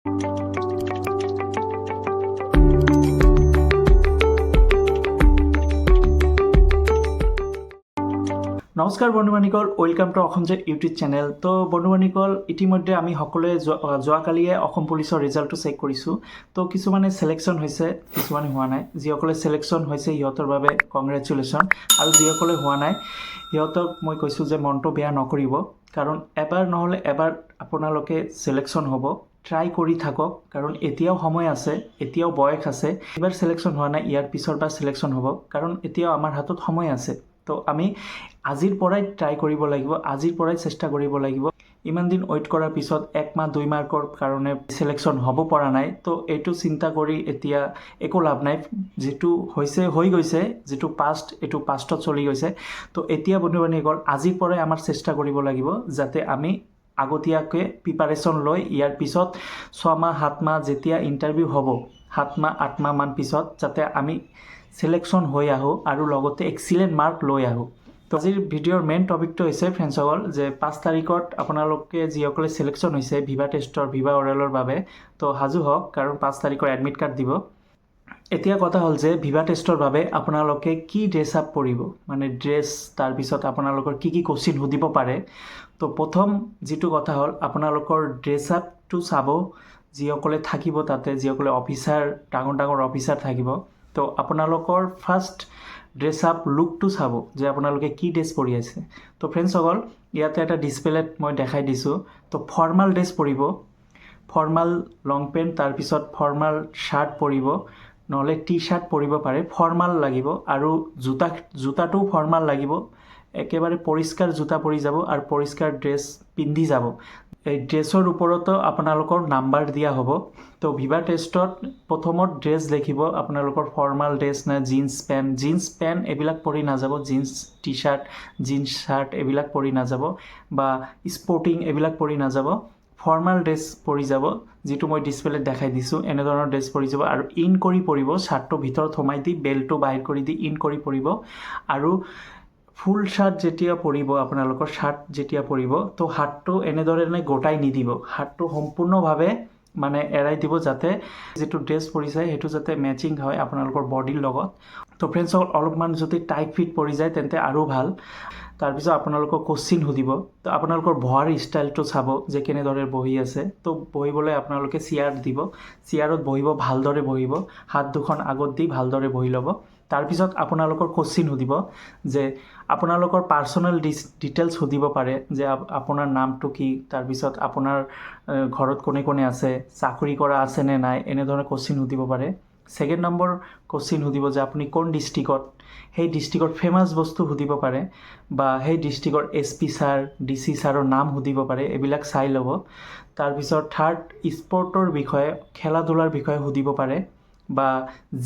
নমস্কাৰ বন্ধু বান্ধৱীসকল, welcome to Assam Z YouTube channel. তো বন্ধু বান্ধৱীসকল, ইতিমধ্যে আমি সকলোৱে যোৱাকালিয়ে অসম পুলিচৰ ৰিজাল্টটো চেক কৰিছোঁ। তো কিছুমানে চিলেকশ্যন হৈছে, কিছুমানে হোৱা নাই। যিসকলে চিলেকশ্যন হৈছে, সিহঁতৰ বাবে কংগ্ৰেচুলেশ্যন আৰু যিসকলে হোৱা নাই, সিহঁতক মই কৈছোঁ যে মনটো বেয়া নকৰিব, কাৰণ এবাৰ নহ'লে এবাৰ আপোনালোকে চিলেকশ্যন হ'ব। ট্ৰাই কৰি থাকক, কাৰণ এতিয়াও সময় আছে, এতিয়াও বয়স আছে। এইবাৰ চিলেকশ্যন হোৱা নাই, ইয়াৰ পিছৰ বাৰ চিলেকশ্যন হ'ব, কাৰণ এতিয়াও আমাৰ হাতত সময় আছে। তো আমি আজিৰ পৰাই ট্ৰাই কৰিব লাগিব, আজিৰ পৰাই চেষ্টা কৰিব লাগিব। ইমান দিন ৱেইট কৰাৰ পিছত এক মাহ দুই মাৰ্কৰ কাৰণে চিলেকশ্যন হ'ব পৰা নাই, তো এইটো চিন্তা কৰি এতিয়া একো লাভ নাই। যিটো হৈছে হৈ গৈছে, যিটো পাষ্ট এইটো পাষ্টত চলি গৈছে। তো এতিয়া বন্ধু বান্ধৱীসকল, আজিৰ পৰাই আমাৰ চেষ্টা কৰিব লাগিব, যাতে আমি আগতীয়াকৈ প্ৰিপাৰেশ্যন লৈ ইয়াৰ পিছত 6 মাহ 7 মাহ যেতিয়া ইণ্টাৰভিউ হ'ব, 7 মাহ 8 মাহমান পিছত যাতে আমি চিলেকশ্যন হৈ আহোঁ আৰু লগতে এক্সিলেণ্ট মাৰ্ক লৈ আহোঁ। তো আজিৰ ভিডিঅ'ৰ মেইন টপিকটো হৈছে ফ্ৰেণ্ডছসকল, যে 5 তাৰিখত আপোনালোকে যিসকলে চিলেকশ্যন হৈছে ভিভা টেষ্টৰ, ভিভা অৰেলৰ বাবে, তো সাজু হওক, কাৰণ 5 তাৰিখৰ এডমিট কাৰ্ড দিব। এতিয়া কথা হ'ল যে ভিভা টেষ্টৰ বাবে আপোনালোকে কি ড্ৰেছ আপ পৰিব, মানে ড্ৰেছ, তাৰপিছত আপোনালোকৰ কি কি কুৱেশ্যন সুধিব পাৰে। তো প্ৰথম যিটো কথা হ'ল, আপোনালোকৰ ড্ৰেছ আপটো চাব যিসকলে থাকিব তাতে, যিসকলে অফিচাৰ, ডাঙৰ ডাঙৰ অফিচাৰ থাকিব। তো আপোনালোকৰ ফাৰ্ষ্ট ড্ৰেছ আপ লুকটো চাব যে আপোনালোকে কি ড্ৰেছ পৰি আছে। তো ফ্ৰেণ্ডছসকল, ইয়াতে এটা ডিছপ্লেত মই দেখাই দিছোঁ। তো ফৰ্মাল ড্ৰেছ পৰিব, ফৰ্মাল লং পেণ্ট, তাৰপিছত ফৰ্মাল শ্বাৰ্ট পৰিব, নহ'লে টি শ্বাৰ্ট পৰিব পাৰে। ফৰ্মাল লাগিব আৰু জোতাটোও ফৰ্মাল লাগিব। একেবাৰে পৰিষ্কাৰ জোতা পৰি যাব আৰু পৰিষ্কাৰ ড্ৰেছ পিন্ধি যাব। এই ড্ৰেছৰ ওপৰতো আপোনালোকৰ নাম্বাৰ দিয়া হ'ব। তো ভিভা টেষ্টত প্ৰথমত ড্ৰেছ দেখিব আপোনালোকৰ, ফৰ্মাল ড্ৰেছ নে জিন্স পেণ্ট। জিন্স পেণ্ট এইবিলাক পৰি নাযাব, jeans T shirt, jeans shirt এইবিলাক পৰি নাযাব বা স্পৰ্টিং এইবিলাক পৰি নাযাব। ফৰ্মাল ড্ৰেছ পৰি যাব, যিটো মই ডিছপ্লেত দেখাই দিছোঁ, এনেধৰণৰ ড্ৰেছ পৰি যাব আৰু ইন কৰি পৰিব। শ্বাৰ্টটো ভিতৰত সোমাই দি, বেল্টটো বাহিৰ কৰি দি ইন কৰি পৰিব। আৰু ফুল শ্বাৰ্ট যেতিয়া পৰিব, আপোনালোকৰ শ্বাৰ্ট যেতিয়া পৰিব, তো হাতটো এনেদৰে গোটাই নিদিব, হাতটো সম্পূৰ্ণভাৱে মানে এৰাই দিব, যাতে যিটো ড্ৰেছ পৰিছে সেইটো যাতে মেচিং হয় আপোনালোকৰ বডিৰ লগত। তো ফ্ৰেণ্ডছসকল, অলপমান যদি টাইট ফিট পৰি যায়, তেন্তে আৰু ভাল। তাৰপিছত আপোনালোকক কুৱেশ্যন সুধিব। তো আপোনালোকৰ বহাৰ ষ্টাইলটো চাব যে কেনেদৰে বহি আছে। তো বহিবলৈ আপোনালোকে চেয়াৰ দিব, চেয়াৰত বহিব, ভালদৰে বহিব, হাত দুখন আগত দি ভালদৰে বহি ল'ব। তাৰপিছত আপোনালোকৰ কুৱেশ্যন সুধিব যে আপোনালোকৰ পাৰ্চনেল ডিটেইলছ সুধিব পাৰে যে আপোনাৰ নামটো কি, তাৰপিছত আপোনাৰ ঘৰত কোনে কোনে আছে, চাকৰি কৰা আছে নে নাই, এনেধৰণৰ কুৱেশ্যন সুধিব পাৰে। ছেকেণ্ড নম্বৰ কুৱেশ্যন সুধিব যে আপুনি কোন ডিষ্ট্ৰিক্টত, সেই ডিষ্ট্ৰিক্টৰ ফেমাছ বস্তু সুধিব পাৰে বা সেই ডিষ্ট্ৰিক্টৰ S P sir, D C ছাৰৰ নাম সুধিব পাৰে। এইবিলাক চাই ল'ব। তাৰপিছত থাৰ্ড, স্পৰ্টৰ বিষয়ে, খেলা ধূলাৰ বিষয়ে সুধিব পাৰে বা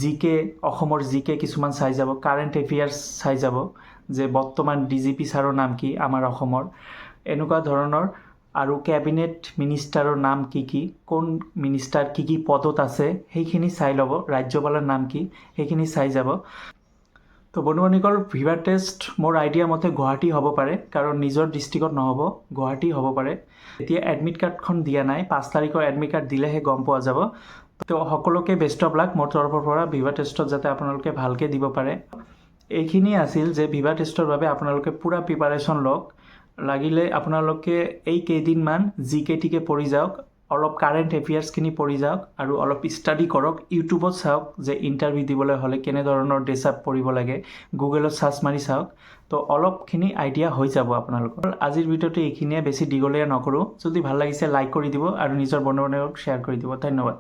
জি কে, অসমৰ জি কে কিছুমান চাই যাব, কাৰেণ্ট এফেয়াৰ্ছ চাই যাব যে বৰ্তমান ডি জি পি ছাৰৰ নাম কি আমাৰ অসমৰ, এনেকুৱা ধৰণৰ। আৰু কেবিনেট মিনিষ্টাৰৰ নাম কি কি, কোন মিনিষ্টাৰ কি কি পদত আছে, সেইখিনি চাই ল'ব। ৰাজ্যপালৰ নাম কি, সেইখিনি চাই যাব। তো বন্ধু বান্ধৱীসকল, ভিভা টেষ্ট মোৰ আইডিয়া মতে গুৱাহাটী হ'ব পাৰে, কাৰণ নিজৰ ডিষ্ট্ৰিক্টত নহ'ব, গুৱাহাটী হ'ব পাৰে। এতিয়া এডমিট কাৰ্ডখন দিয়া নাই, 5 তাৰিখৰ এডমিট কাৰ্ড দিলেহে গম পোৱা যাব। তো সকলোকে বেষ্ট অফ লাক মোৰ তৰফৰ পৰা, ভিভা টেষ্টত যাতে আপোনালোকে ভালকৈ দিব পাৰে। এইখিনিয়ে আছিল যে ভিভা টেষ্টৰ বাবে আপোনালোকে পূৰা প্ৰিপাৰেশ্যন লওক। লাগিলে আপোনালোকে এই কেইদিনমান জি কে টিকে পঢ়ি যাওক, অলপ কাৰেণ্ট এফেয়াৰ্ছখিনি পঢ়ি যাওক আৰু অলপ ষ্টাডি কৰক। ইউটিউবত চাওক যে ইণ্টাৰভিউ দিবলৈ হ'লে কেনেধৰণৰ ড্ৰেছ আপ পৰিব লাগে, গুগলত চাৰ্চ মাৰি চাওক। তো অলপখিনি আইডিয়া হৈ যাব আপোনালোকৰ। আজিৰ ভিডিঅ'টো এইখিনিয়ে, বেছি দীঘলীয়া নকৰোঁ। যদি ভাল লাগিছে, লাইক কৰি দিব আৰু নিজৰ বন্ধু বান্ধৱক শ্বেয়াৰ কৰি দিব। ধন্যবাদ।